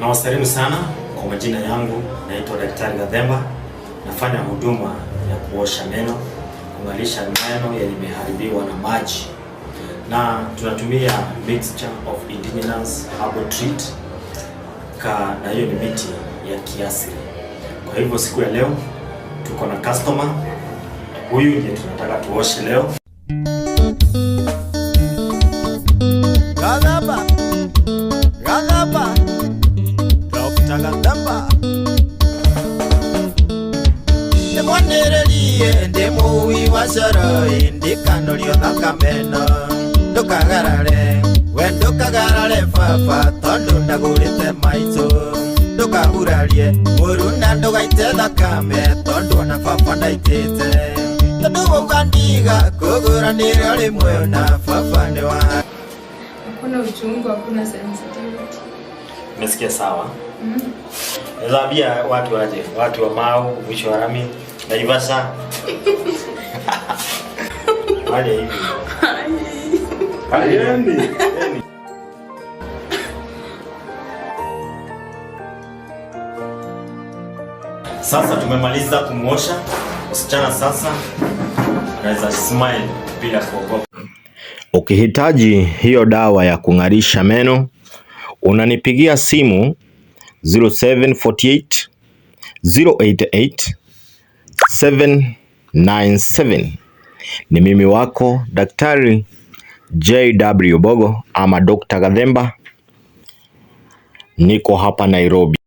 Nawasalimu sana kwa majina yangu, naitwa Daktari Gathemba. Nafanya huduma ya kuosha meno, kung'alisha meno yenye imeharibiwa na maji, na tunatumia mixture of indigenous herbal treat ka, na hiyo ni miti ya kiasili. Kwa hivyo siku ya leo tuko na customer huyu ndiye tunataka tuoshe leo. Gathemba, Gathemba, Dr. Gathemba. Ndĩmwanĩrĩrie ndĩ mũui wa coro ndikanorio thakameno ndũkagarare we ndũkagarare baba tondũ ndagũrĩte maitũ ndũkahurarie mũruna ndũgaite thakame tondũ ona baba ndaitĩte tondũ wauga ndiga kũgũranĩrio rĩmwe na baba nĩ wa Hakuna uchungu, hakuna sensitivity. Umesikia sawa? Naweza ambia watu waje, watu wa Mau, mwisho wa rami, Naivasha. Waje hivi. Haendi. Sasa tumemaliza kumuosha msichana, sasa anaweza smile bila kuogopa. Ukihitaji hiyo dawa ya kung'arisha meno unanipigia simu 0748 088 797. Ni mimi wako Daktari JW Bogo ama Dr. Gathemba, niko hapa Nairobi.